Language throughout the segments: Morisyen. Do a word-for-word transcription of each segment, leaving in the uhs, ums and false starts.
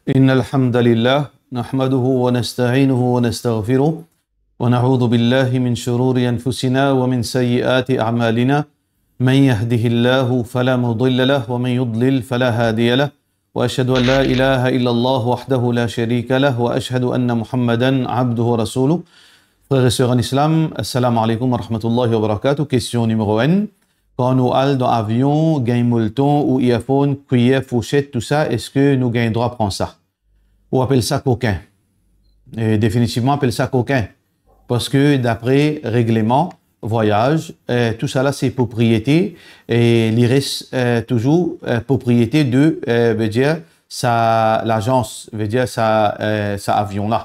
إن الحمد لله نحمده ونستعينه ونستغفره ونعوذ بالله من شرور أنفسنا ومن سيئات أعمالنا. من يهده الله فلا مضل له ومن يضلل فلا هادي له. وأشهد أن لا إله إلا الله وحده لا شريك له وأشهد أن محمدا عبده ورسوله. Frères et sœurs en islam, assalamu alaikum wa rahmatullahi wa barakatuh. Kestion nimero enn. Kan nou al dan avion, gagn molton ou earphone, kuyer, fourset, tousa, eski nou gagn drwa pran sa? Ou apel sa kokin? E definitivman apel sa kokin. Parski dapre regleman vwayaz, e, tousala se propriete, e li res, e, touzour, e, propriete de, e, vedir sa lazans, vedir sa, e, sa avion la.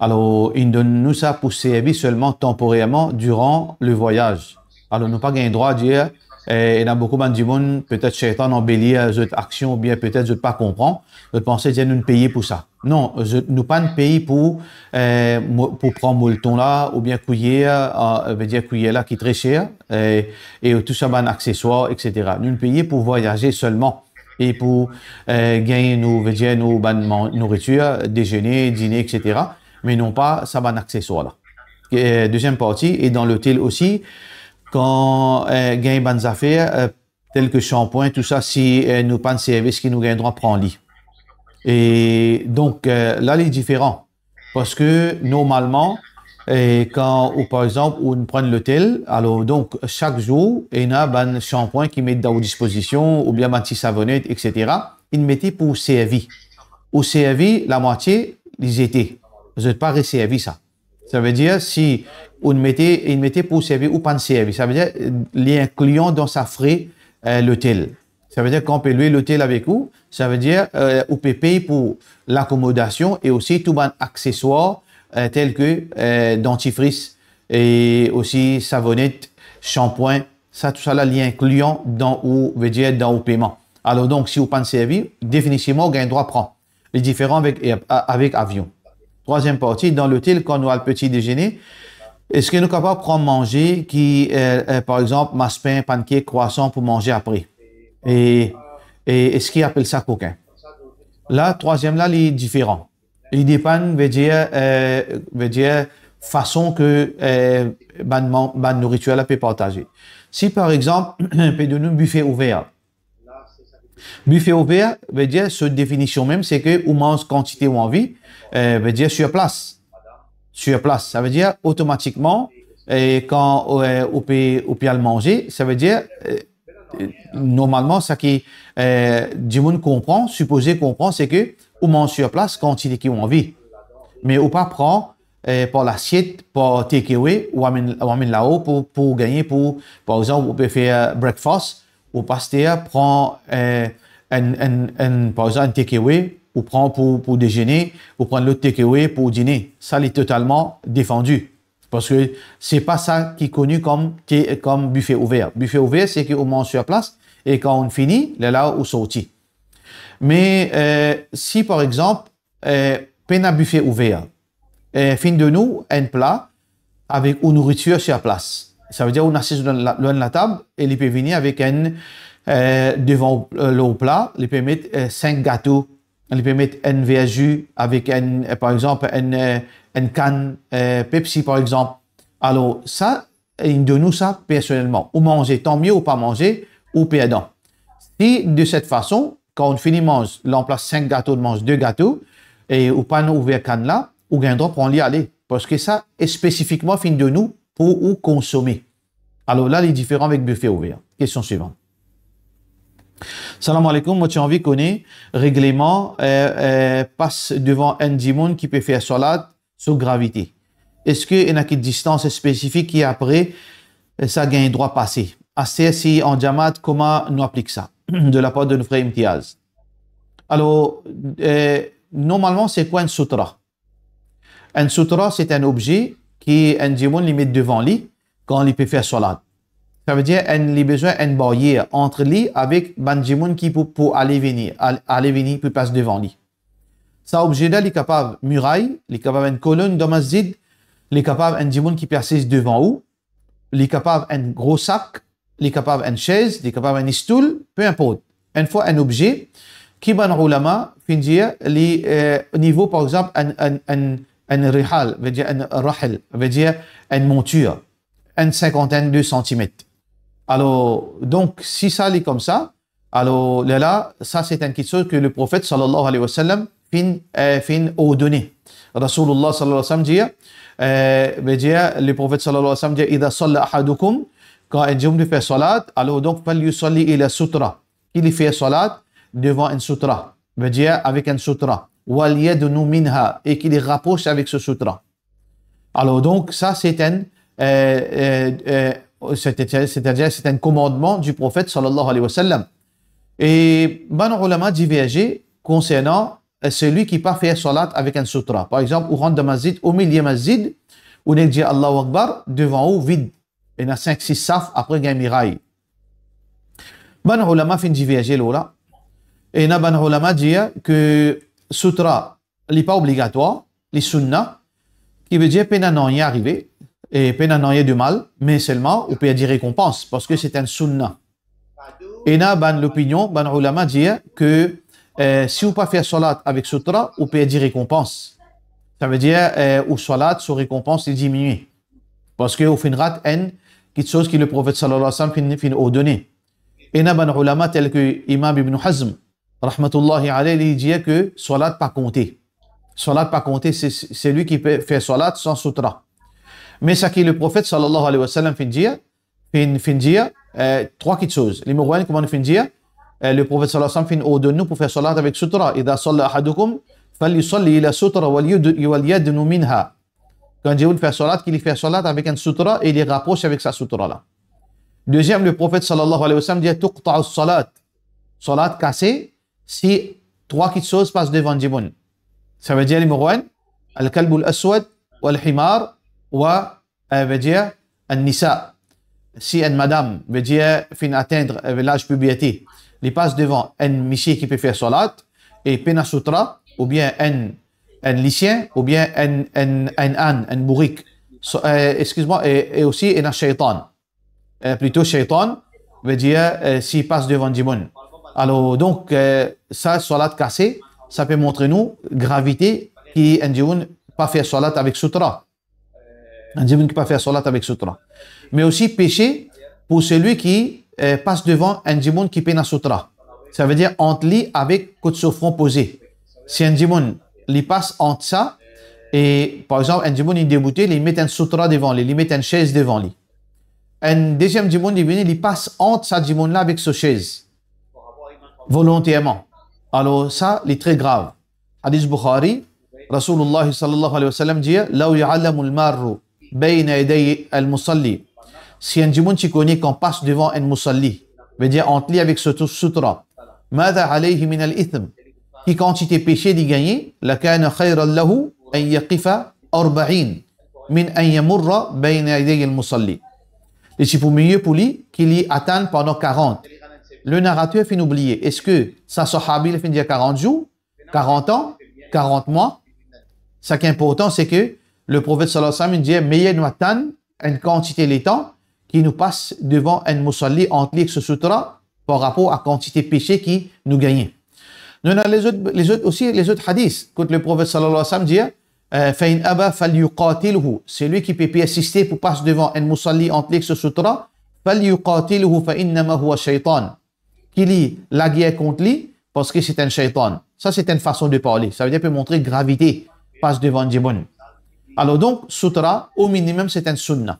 Alor, inn donn nou sa pou servi selman tanporerman diran le vwayaz. Alor, nou pa gagn drwa dir, e, ena boukou bann dimoun, petet serten anbelir zot aksion, oubien petet zot pa konpran, zot panse dir nou peye pou sa. Non, zot, nou pa'nn pey pou, e, mo-, pou pran molton la, oubien kuyer, e, vedir kuyer la ki tre ser, e, e tou sa bann akseswar, et cetera. Nou'nn peye pou vwayaze selman e pou, e, gagn nou, vedir nou bann man-, nouritir, dezene, dine, et cetera. Me non pa sa bann akseswar la. E, deziem parti, e dan lotel osi, kan, e, gagn bann zafer, e, tel ki sanpwin, tousa, si, e, nou pa'nn servi, eski nou gagn drwa pran li? E donk, e, la li diferan. Parski normalman, e, kan ou, par exanp, ou pran lotel, alor donk sak zour ena bann sanpwin ki met dan ou dispozision, oubien bann ti savonet, et cetera, inn mete pou servi. Ou servi lamwatie, li zete. Zot pa reservi sa. Savedir, si ou mete, inn mete pou servi, ou pa'nn servi. Savedir, li inklian dan sa fre, e, lotel. Savedir, kan ou pe lwe lotel avek ou, savedir, e, ou pe pey pou lakomodasion e osi tou bann akseswar, e, tel ki, e, dantifris e osi savonet, sanpwin, sa, tousala, li inklian dan ou, vedir, dan ou peman. Alor donk, si ou pa'nn servi, definitivman, ou gagn drwa pran. Li diferan avek, e, a-, avek avion. Trwaziem parti, dan lotel, kan nou al peti dezene, eski nou kapav pran manze ki, e, e, par exanp, maspin, pannkek, krwasan pou manze apre? E, e eski apel sa kokin? La, trwaziem la, li diferan. Li depann, vedir, e, vedir fason ki, e, bann man-, bann nouritir la pe partaze. Si, par exanp, pe donn nou bife ouver, Bife ouver, vedir, so definision mem, se ki ou manz kantite ou anvi, e, vedir, sur plas. Sur plas, savedir, otomatikman, e, kan, e, ou pe, ou pe al manze, savedir, e, normalman, sa ki, e, dimoun konpran, sipoze konpran, se ki ou manz sur plas kantite ki ou anvi. Me ou pa pran, e, par lasiet, par take away, ou amenn, ou amenn lao pou, pou gagne, pou, par exanp, ou pe fer breakfast, ou pa aster pran, e, enn, enn, enn, par exanp, enn take away, ou pran pou, pou dezene, ou pran lot take away pou dine. Sa, li totalman defandi. Parski se pa sa ki koni kom te-, kom bife ouver. Bife ouver, se ki ou manz sur plas, e kan ou fini, lerla ou sorti. Me, e, si, par exanp, e, pena bife ouver, e, finn donn ou enn pla avek ou nouritir sur plas. Savedir ou asiz lor enn la-, lor enn latab e li pe vini avek enn, e, devan ou, e, lor pla, li pe met, e, sink gato, li pe met enn ver zi avek enn, e, par exanp, enn, e, enn kann, e, Pepsi, par exanp. Alor, sa, inn donn ou sa personelman. Ou manze, tanmie, ou pa manze, ou perdan. Si, de set fason, kan ou fini manz, lanplas sink gato, ou manz de gato, e ou pa'nn ouver kann la, ou gagn drwa pran li ale. Parski sa, spesifikman, finn donn ou pou ou konsome. Alor la, li diferan avek bife ouver. Kestion swivan. Salam aleykoum, mo ti anvi kone regleman, e, e, pas devan enn dimoun ki pe fer swala, so gravite. Eski ena ki distans spesifik ki apre, e, sa gagn drwa pase? Aster si an djamaat, kouma nou aplik sa? De lapar de nou frer Imtiaz. Alor, e, normalman, se kwa enn soutra? Enn soutra, se enn obze ki enn dimoun li met devan li kan li pe fer swala. Savedir, enn, li bizin enn baryer ant li avek bann dimoun ki pou, pou ale vini, al-, ale vini pou pas devan li. Sa obze la, li kapav miray, li kapav enn kolonn dan masjid, li kapav enn dimoun ki pe asiz devan ou, li kapav enn gro sak, li kapav enn sez, li kapav enn stoul, pe inport. Enn fwa enn obze ki bann oulama finn dir li, eh, nivo, par exanp, enn, enn, enn, enn rihal, vedir enn rahil, vedir enn montir, enn sinkantenn, de santimet. Alor, donk, si sa li koumsa, alor, lerla, sa se enn kiksoz ke le Profet, sallallahu alayhi wa sallam, finn, eh, finn ordone. Rasoulullah, sallallahu alayhi wa sallam, dir, eh, vedir, le Profet, sallallahu alayhi wa sallam, dir, "Idha salla ahadukum", kan enn dimoun li fer salat, alor, donk, "falyusalli ila sutra", ki li fer salat devan enn sutra, vedir avek enn sutra, "walyadnu minha", e ki li rapros avek so sutra. Alor, donk, sa, se enn, eh, eh, eh, setadir, setadir, se enn komandman du Profet, sallallahu alayhi wa sallam. E bann oulama diverze konsernan, eh, selwi ki pa fer salat avek enn sutra. Par exanp, ou rant dan masjid, omilie masjid, ou nek dir Allahu Akbar, devan ou vid. Ena sink, sis saf, apre gagn miray. Bann oulama finn diverze lor la. Ena bann oulama dir ke sutra, li pa obligatwar, li sunna, ki vedir pena nanye arive, e pena nanye de mal, me selman ou perdi rekonpans, parski se enn sunna. Ena bann lopinion, bann oulama dir ke, eh, si ou pa fer salat avek sutra, ou perdi rekonpans. Sa vedir, eh, ou salat, so rekonpans, li diminie. Parski ou finn rat enn kiksoz ki le Profet, sallallahu alayhi wa sallam, finn, finn ordone. Ena bann oulama tel ke Imam Ibn Hazm, rahmatullahi alayh, li dir ke salat pa konte. Salat pa konte, se, se selwi ki pe fer salat san sutra. Me sa ki le Profet, sallallahu alayhi wa sallam, finn dir, finn, finn dir, eh, trwa kiksoz. Nimero enn, kouma nou finn dir, eh, le Profet, sallallahu alayhi wa sallam, finn ordonn nou pou fer salat avek sutra. "Idha salla ahadukum, falyusalli ila sutra, walyud-, walyadnu minha." Kan dimoun fer salat, ki li fer salat avek enn sutra e li rapros avek sa sutra la. Deziem, le Profet, sallallahu alayhi wa sallam, dir, "Tuqta'us salat." Salat kase si trwa kiksoz pas devan dimoun. Sa vedir, nimero enn, al-kalbul aswad, wal himar, wa, eh, vedir, an-nisa. Si enn madam, vedir, finn atenn, eh, laz piberte, li pas devan enn misie ki pe fer salat, e pena sutra, oubien enn, enn lisien, oubien enn, enn, enn ann, enn bourik. So, eh, exkiz mwa, e, e osi ena shaytan. Eh, plito shaytan, vedir, eh, si pas devan dimoun. Alor, donk, eh, sa salat kase, sa pe montre nou gravite ki enn dimoun pa fer salat avek sutra. Enn dimoun ki pa fer salat avek sutra. Me osi pese pou selwi ki, eh, pas devan enn dimoun ki pena sutra. Sa vedir ant li avek kot so fron poze. Si enn dimoun, li pas ant sa, e, par exanp, enn dimoun, li deboute, li met enn sutra devan li, li met enn sez devan li. Enn deziem dimoun, li vini, li pas ant sa dimoun la avek so sez. Volonterman. Alor, sa, li tre grav. Hadis Bukhari, Rasoulullah, sallallahu alayhi wa sallam, dir, "Law ya'lamul marru bayna yaday al-musalli." Si enn dimoun ti kone kan pas devan enn musalli, vedir ant li avek so sutra, "madha alayhi min al-ithm?" Ki kantite pese li gagne, "lakana khayran lahu an yaqifa arba'in min an yamurra bayna yaday al-musalli." Li ti pou miye pou li ki li atann pandan karant. Le narater finn oubliye, eski sa sahabi la finn dir karant zour, karant an, karant mwa? Sa ki inportan, se ke le Profet, sallallahu alayhi wa sallam, dir, meyer nou atann enn kantite letan ki nou pas devan enn musalli ant li ek so sutra par rapor a kantite pese ki nou gagne. Nou ena lezot, lezot osi, lezot hadis, kot le Profet, sallallahu alayhi wa sallam, dir, eh, "Fa in aba falyuqatilhu." Selwi ki pe persiste pou pas devan enn musalli ant li ek so sutra, "falyuqatilhu fa innama huwa shaytan." Ki li lager kont li, parski se enn shaytan. Sa, se enn fason de parle. Sa vedir, pe montre gravite pas devan dimoun. Alor donk, sutra, o minimem, se enn sunna.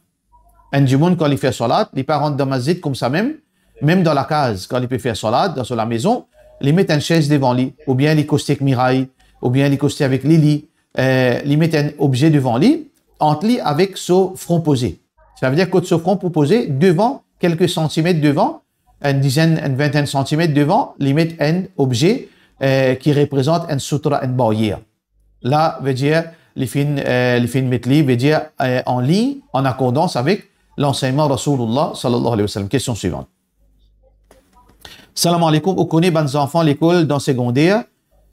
Enn dimoun, kan li fer salat, li pa rant dan masjid koumsa mem, mem dan lakaz, kan li pe fer salat, dan so lamezon, li met enn sez devan li, oubien li koste ek miray, oubien li koste avek lili, eh, li met enn obze devan li, ant li avek so fron poze. Sa vedir kot so fron pou poze, devan, kelke santimet devan, enn dizenn, enn vintenn santimet devan, li met enn obze, eh, ki reprezant enn sutra, enn baryer. La, vedir, li finn, eh, li finn met li, vedir, eh, an lign, an akordans avek lansegnman Rasoulullah, sallallahu alayhi wa sallam. Kestion swivan. Salam aleykoum, ou kone bann zanfan lekol dan segonder,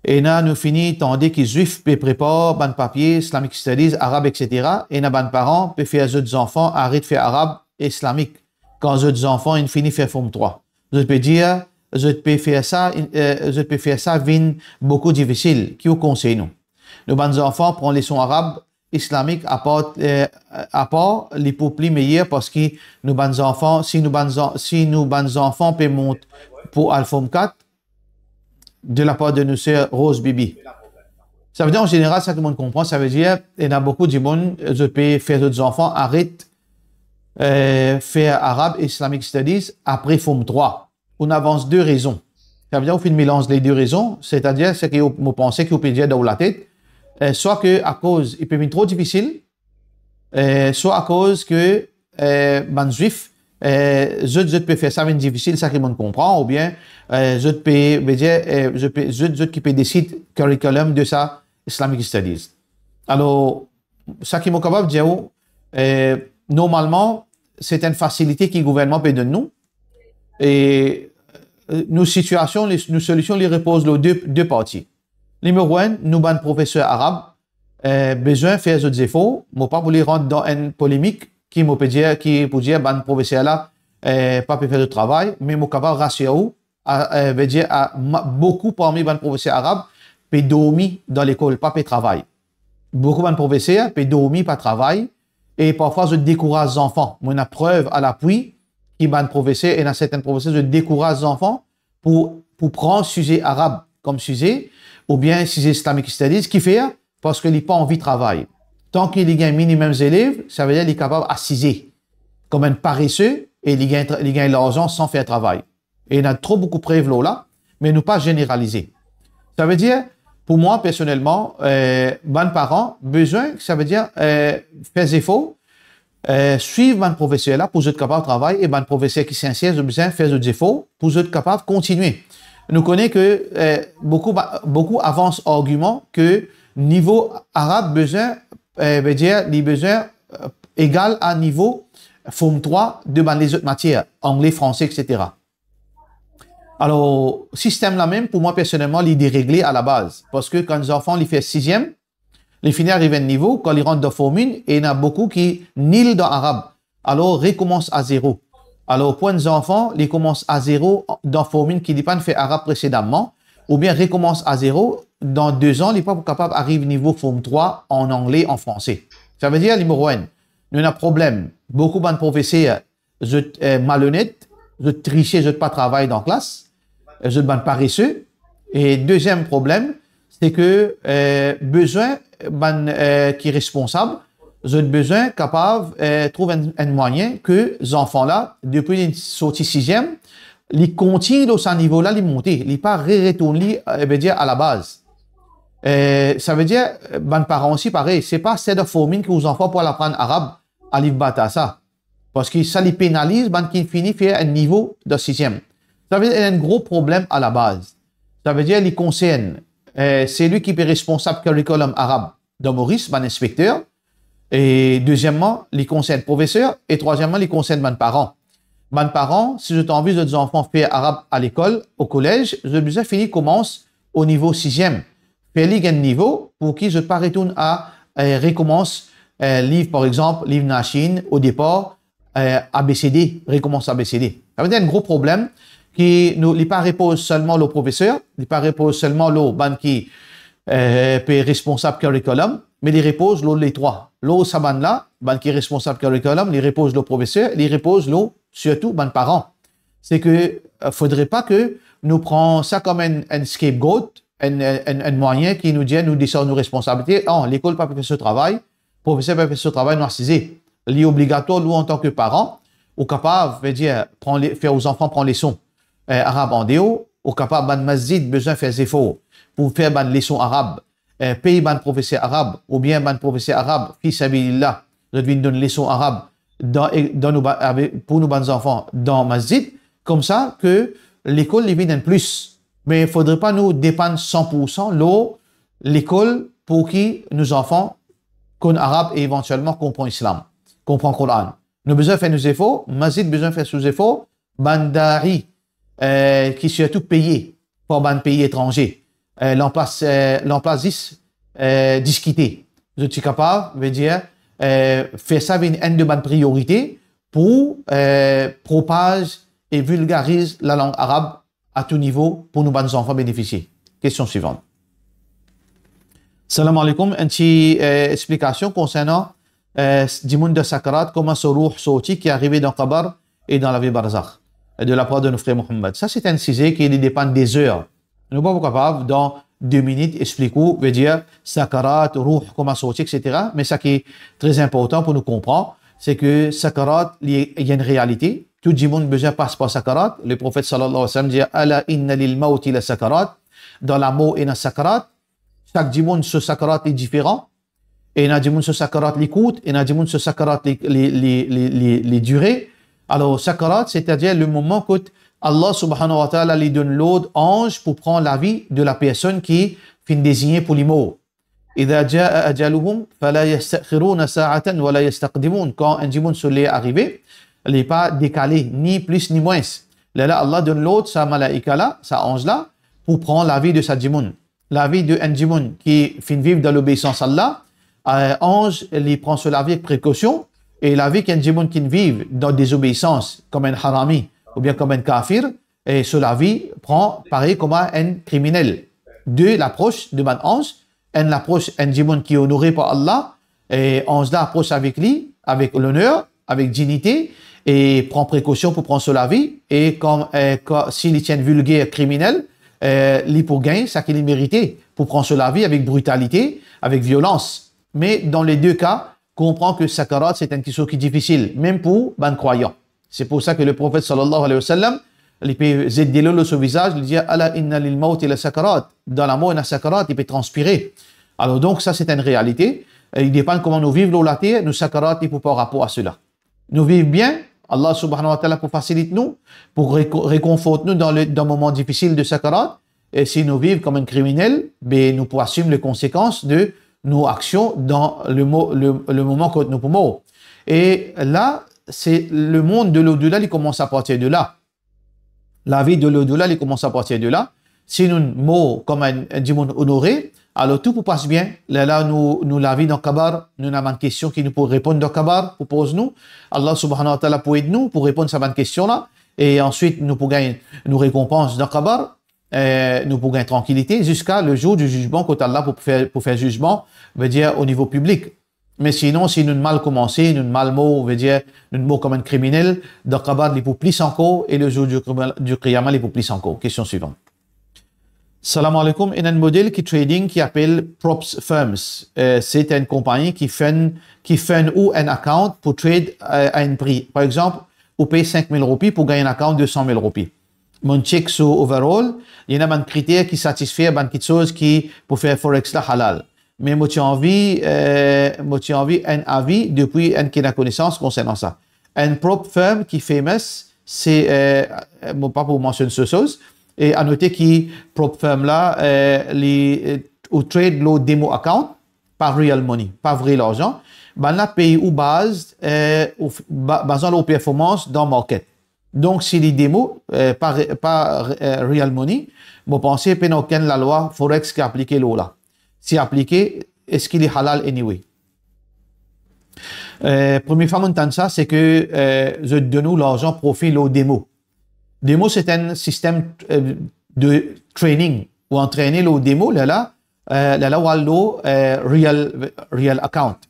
ena nou fini tande ki Zwif pe prepar bann papie, Islamic Studies, Arab, et cetera. Ena bann paran pe fer zot zanfan aret fer Arab e Islamik kan zot zanfan inn fini fer Form trwa. Zot pe dir, zot pe fer sa, eh, zot pe fer sa vinn boukou difisil. Ki ou konsey nou? Nou bann zanfan pran leson arab islamik apar, eh, apar li pou pli meyer, parski nou bann zanfan, si nou bann zan-, si nou bann zanfan pe mont pou al Form kat, de la part de nou ser Rose Bibi. Savedir, an zeneral, sa ki mo'nn konpran, savedir, ena boukou dimoun, zot pe fer zot zanfan aret, eh, fer Arab Islamic Studies apre Form trwa. Ou avans de rezon. Savedir, ou finn melanz le de rezon, setadir, seki ou, mo panse ki ou pe dir dan ou latet, eh, swa ke akoz li pe vinn tro difisil, eh, swa akoz ke, eh, bann Zwif, eh, zot, zot pe fer sa vinn difisil, sa ki mo'nn konpran, oubien, eh, zot pe, vedir, eh, zot pe, zot, zot ki pe desid curriculum de sa Islamic Studies. Alor, sa ki mo kapav dir ou, eh, normalman, se enn fasilite ki gouvernman pe donn nou, e, eh, nou sitiasion, li, nou solision, li repoz lor de, de parti. Nimero enn, nou bann profeser arab, eh, bizin fer zot zefor. Mo pa pou li rant dan enn polemik ki mo pe dir, ki pou dir bann profeser la, eh, pa pe fer zot travay, me mo kapav rasir ou, a, eh, vedir, a, ma-, boukou parmi bann profeser arab pe dormi dan lekol, pa pe travay. Boukou bann profeser pe dormi, pa travay, e parfwa zot dekouraz zanfan. Mo ena prev a lapwi ki bann profeser, ena sertin profeser, zot dekouraz zanfan pou, pou pran size arab kom size, oubien size Islamic Studies, kifer? Parski li pa anvi travay. Tan ki li gagn minimem zelev, savedir li kapav asize kom enn parese e li gagn tra-, li gagn larzan san fer travay. E ena tro boukou prev lor la, me nou pa zeneralize. Savedir, pou mwa, personelman, eh, bann paran bizin, savedir, eh, fer zefor, eh, swiv bann profeser la pou zot kapav travay, e bann profeser ki sinser, zot bizin fer zot zefor pou zot kapav kontigne. Nou kone ke, eh, boukou ba-, boukou avans argiman ke nivo arab bizin, eh, vedir, li bizin, eh, egal a nivo Form trwa de bann lezot matier, angle, franse, etsetera. Alor, sistem la mem, pou mwa personelman, li deregle a labaz. Parski kan zanfan li fer siziem, li fini ariv enn nivo, kan li rant dan Form enn, e ena boukou ki nil dan arab. Alor, rekoumans a zero. Alor, pou enn zanfan, li koumans a zero dan Form enn ki li pa'nn fer arab presedaman, oubien rekoumans a zero, dan de zan, li pa pou kapav ariv nivo Form trwa an angle, an franse. Savedir, nimero enn, nou ena problem. Boukou bann profeser, zot, eh, malonet, zot trise, zot pa travay dan klas, eh, zot bann parese. E deziem problem, se ke, eh, bizin bann, eh, ki responsab, zot bizin kapav, eh, trouv enn, enn mwayin ke zanfan la, depi li sorti siziem, li kontign lor sa nivo la, li monte, li pa re-, retourn li, eh, vedir a labaz. Eh, savedir, bann paran osi parey, se pa sel dan Form enn ki ou zanfan pou al aprann arab, a liv bata sa. Parski sa li penaliz bann ki fini fer enn nivo dan siziem. Savedir, ena enn gro problem a labaz. Savedir, li konsern, eh, seli ki pe responsab curriculum arab dan Moris, bann inspekter. E dezieman, li konsern profeser. E trwazieman, li konsern bann paran. Bann paran, si zot anvi zot zanfan fer arab a lekol, o kolez, zot bizin fini koumans o nivo siziem. Fer li gagn nivo pou ki zot pa retourn a, eh, rekoumans, eh, liv, par exanp, liv Nashin, o depar, eh, A B C D, rekoumans A B C D. Savedir enn gro problem ki nou, li pa repoz selman lor profeser, li pa repoz selman lor bann ki, eh, pe responsab curriculum, me li repoz lor letrwa. Lor sa bann la, bann ki responsab curriculum, li repoz lor profeser, li repoz lor sirtou bann paran. Se ke, eh, fodre pa ke nou pran sa kom enn, enn scapegoat, enn, enn, enn mwayin ki nou dir nou desarn nou responsabilite. Ah, lekol pa pe fer so travay, profeser pa pe fer so travay, nou asize. Li obligatwar, ou antan ke paran, ou kapav, vedir, pran le-, fer ou zanfan pran leson, eh, arab andeor, ou kapav, bann masjid bizin fer zefor pou fer bann leson arab, eh, pey bann profeser arab, oubien bann profeser arab, fi sabilillah, zot vinn donn leson arab dan, dan nou ba-, ave-, pou nou bann zanfan dan masjid, koumsa ke lekol li vinn enn plis. Me fodre pa nou depann san pou san lor lekol pou ki nou zanfan konn arab e evantielman konpran Islam, konpran Koran. Nou bizin fer nou zefor, masjid bizin fer so zefor, bann da'i, eh, ki sirtou peye par bann pei etranze, eh, lanplas, eh, lanplas zis, eh, diskite. Zot ti kapav, vedir, eh, fer sa vinn enn de bann priorite pou, eh, propaz e vilgariz lalang arab a tou nivo pou nou bann zanfan benefisie. Kestion swivan. Salam alaikum, enn ti, eh, explikasion konsernan, eh, dimoun dan sakarat, kouma so rouh sorti ki arive dan kabar e dan lavi barzakh, eh, de lapar de nou frer Mohammad. Sa se enn size ki li depann de zer. Nou pa pou kapav, dan de minit, explik ou, vedir, sakarat, rouh, kouma sorti, et cetera. Me sa ki tre inportan pou nou konpran, se ke sakarat, li, li enn realite. Tou dimoun bizin pas par sakarat. Le Profet sallallahu alayhi wa sallam dir, "Ala inna lil mawti la sakarat." Dan lamor, ena sakarat. Sak dimoun so sakarat li diferan. Ena dimoun so sakarat li kourt, ena dimoun so sakarat li, li, li, li, li, li dire. Alor, sakarat, setadir le moman kot Allah subhanahu wa ta'ala li donn lord anz pou pran lavi de la personn ki finn dezigne pou li mor. "Idha jaa ajaluhum fala yastakhiruna sa'atan wala yastaqdimun." Kan enn dimoun so ler arive, li pa dekale, ni plis ni mwins. Lerla Allah donn lord sa malaika la, sa anz la, pou pran lavi de sa dimoun. Lavi de enn dimoun ki finn viv dan lobeisans Allah, eh, anz li pran so lavi ek prekosion, e lavi ki enn dimoun ki viv dan dezobeisans, kouma enn harami, oubien kouma enn kafir, e so lavi pran parey kouma enn kriminel. De lapros de bann anz, enn lapros enn dimoun ki onore par Allah, e anz la apros avek li, avek loner, avek dignite, e pran prekosion pou pran so lavi, e kan, eh, kan, si li ti enn vilger kriminel, eh, li pou gagn sa ki li merite pou pran so lavi avek britalite, avek violans. Me dan le de ka, konpran ke sakarat se enn kiksoz ki difisil, mem pou bann krwayan. Se pou sa ke le Profet sallallahu alayhi wa sallam, li pe zet delo lor so vizaz, li dir, "Ala inna lil mawti la sakarat." Dan lamor ena sakarat, li pe transpire. Alor donk, sa se enn realite. E li depann kouma nou viv lor later, nou sakarat li pou par rapor a sela. Nou viv bien, Allah subhanahu wa ta'ala pou fasilit nou, pou reko-, rekonfort nou dan le, dan moman difisil de sakarat. E si nou viv kouma enn kriminel, be nou pou asim le konsekans de nou aksion dan le mo-, le, le moman kot nou pou mor. E la, se le mond de l'au-delà, li koumans apartir de la. Lavi de l'au-delà, li koumans apartir de la. Si nou mor kouma enn, enn dimoun onore, alor tou pou pas bien. Lerla nou, nou lavi dan kabar, nou ena bann kestion ki nou pou reponn dan kabar, pou poz nou. Allah subhanahu wa ta'ala pou ed nou pou reponn sa bann kestion la. E answit, nou pou gagn nou rekonpans dan kabar, eh, nou pou gagn trankilite ziska le zour di zizman, kot Allah pou fer, pou fer zizman, vedir o nivo piblik. Me sinon, si nou mal koumanse, nou mal mor, vedir nou mor kouma enn kriminel, dan kabar li pou plis ankor, e le zour di kri-, di kiyama li pou plis ankor. Kestion swivan. Salam alaikum, ena enn model ki trading ki apel props firms. Eh, se enn konpagni ki fer, ki fer ou enn account pou trade, eh, a enn pri. Par exanp, ou pey sink mil roupi pou gagn enn account de san mil roupi. Mo'nn check so overall, ena bann kriter ki satisfer bann kiksoz ki pou fer forex la halal. Me mo ti anvi, eh, mo ti anvi enn avi depi enn ki ena konesans konsernan sa. Enn prop firm ki famous, se, eh, mo pa pou mansionn so soz, e anote ki prop firm la, eh, li, eh, ou trade lor demo account, pa real money, pa vre larzan. Bannla pey ou baz, eh, ou f-, ba-, bazan lor performans dan market. Donk, si li demo, eh, pa re-, pa re-, eh, real money, mo panse pena okenn lalwa forex ki aplike lor la. Si aplike, eski li halal anyway? Eh, premie fwa mo'nn tann sa, se ke, eh, zot donn ou larzan profi lor demo. Demo, se enn sistem, eh, de training, ou antrene lor demo, lerla, eh, lerla ou al lor, eh, real, real account.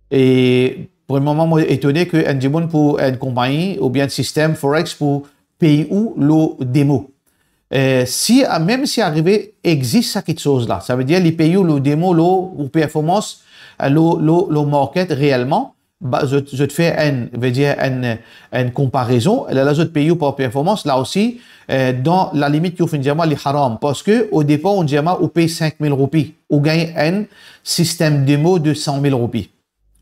E premie moman, mo etone ke enn dimoun pou enn konpagni oubien enn sistem forex pou pey ou lor demo. Eh, si, mem si arive exist sa kiksoz la, savedir li pey ou lor demo, lor ou performans, eh, lor, lor, lor market reelman, ba, zot, zot fer enn, vedir enn, enn konparezon, lerla zot pey ou par performans, la osi, eh, dan lalimit ki ou finn dir mwa, li haram. Parski o depar, ou dir mwa, ou pey sink mil roupi, ou gagn enn sistem demo de san mil roupi.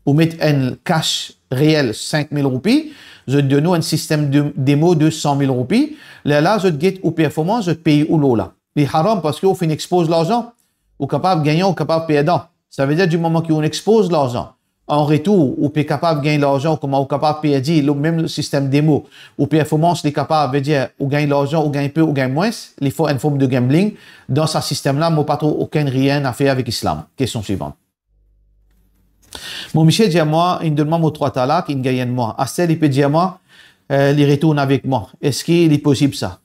Ou met enn cash reel sink mil roupi, zot donn ou enn sistem de, demo de san mil roupi, lerla zot get ou performans, zot pey ou lor la. Li haram parski ou finn expoz larzan. Ou kapav gagnan, ou kapav perdan. Savedir, di moman ki ou expoz larzan, an retour, ou pe kapav gagn larzan, kouma ou kapav perdi, lor mem sistem demo, ou performans, li kapav, vedir, ou gagn larzan, ou gagn pe, ou gagn mwins, li fer enn form de gambling. Dan sa sistem la, mo pa trouv okenn rien a fer avek Islam. Kestion swivan. Mo misie dir mwa, inn donn mwa mo trwa talak, inn gagn enn mwa. Aster li pe dir mwa, eh, li retourn avek mwa. Eski li posib sa?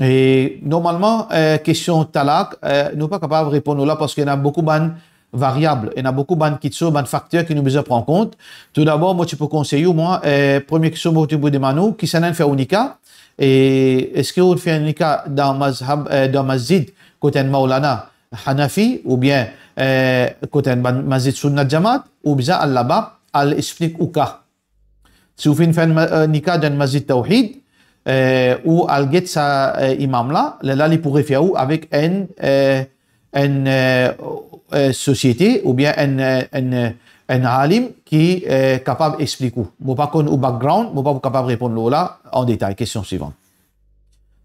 E normalman, eh, kestion talak, eh, nou pa kapav reponn la parski ena boukou bann variab, ena boukou bann kitsoz, bann fakter ki nou bizin pran kont. Toudabor, mo ti pou konsey ou, mwa, eh, premie kestion mo ti pou demann ou, kisannla inn fer ou nika? E eski ou fer nika dan mazhab, eh, dan masjid kot enn Maulana Hanafi, oubien, eh, kot enn bann masjid Sunnat Jamaat, ou bizin al laba, al explik ou ka? Si ou finn fer enn ma-, eh, nika dan enn masjid Tawhid, eh, ou al get sa, eh, imam la, lerla li pou refer ou avek enn, eh, enn, eh, eh, sosiete oubien enn, eh, enn, eh, enn alim ki, eh, kapav explik ou. Mo pa konn ou background, mo pa pou kapav reponn lor la an detay. Kestion swivan.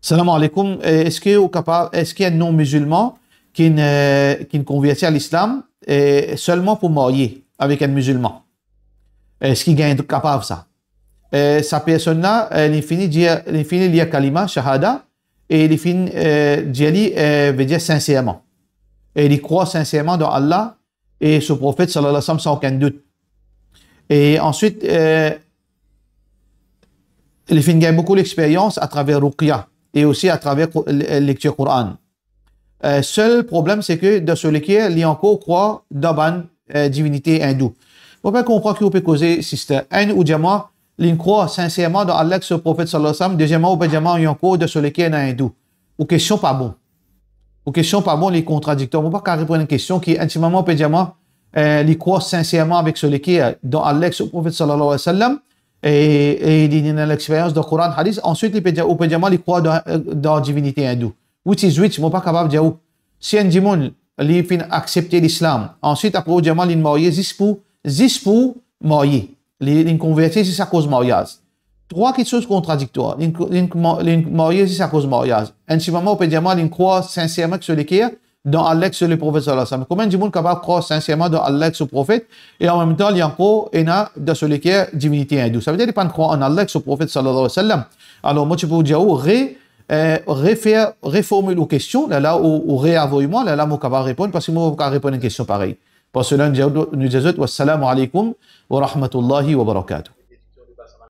Salam alaikum. Eh, eski ou kapav, eski enn non-mizilman ki'nn, eh, ki'nn konverti a lislam, eh, selman pou marye avek enn mizilman? Eski gagn kapav sa? Eh, sa personn la, eh, li fini dir, li fini lir kalima, shahada, e li finn, eh, dir li, eh, vedir sinserman. E li krwar sinserman dan Allah e so Profet, sallallahu alayhi wa sallam, san okenn dout. E answit, eh, li finn gagn boukou lexperyans atraver ruqya e osi atraver ko-, le-, lektir Koran. Eh, sel problem, se ke dan so leker, li ankor krwar dan bann, eh, divinite indou. Mo pa konpran ki ou pe koze, sister. Enn, ou dir mwa, li'nn krwar sinserman dan Allah ek so Profet, sallallahu alayhi wa sallam. Dezieman, ou pe dir mwa, li ankor dan so leker ena indou. Ou kestion pa bon. Ou kestion pa bon, li kontradiktwar. Mo pa kapav reponn enn kestion ki, enn ti moman, ou pe dir mwa, eh, li krwar sinserman avek so leker dan Allah ek so Profet, sallallahu alayhi wa sallam, e, e li ena lexperyans dan Koran, hadis. Answit, li pe dir, ou pe dir mwa, li krwar dan, dan divinite indou. Which is which, mo pa kapav dir ou. Si enn dimoun, li finn aksepte lislam, answit, apre ou dir mwa, li'nn marye zis pou, zis pou marye. Li, li'nn konverti zis akoz maryaz. Trwa kitsoz kontradiktwar. Li'nn, li'nn, li'nn marye zis akoz maryaz. Enn ti moman, ou pe dir mwa, li'nn krwar sinserman ek so leker dan Allah ek so le Profet, sallallahu alayhi wa sallam. Kouma enn dimoun kapav krwar sinserman dan Allah ek so Profet, e anmemtan, li ankor ena dan so leker divinite indou? Savedir, li pa'nn krwar an Allah ek so Profet, sallallahu alayhi wa sallam. Alor, mo ti pou dir ou, re, eh, refer, reformil ou kestion, lerla ou, ou reavoy mwa, lerla mo kapav reponn, parski mo pa kapav reponn enn kestion parey. Par sela, nou dir, nou dir zot, wassalamu alaikum wa rahmatullahi wa barakatuh.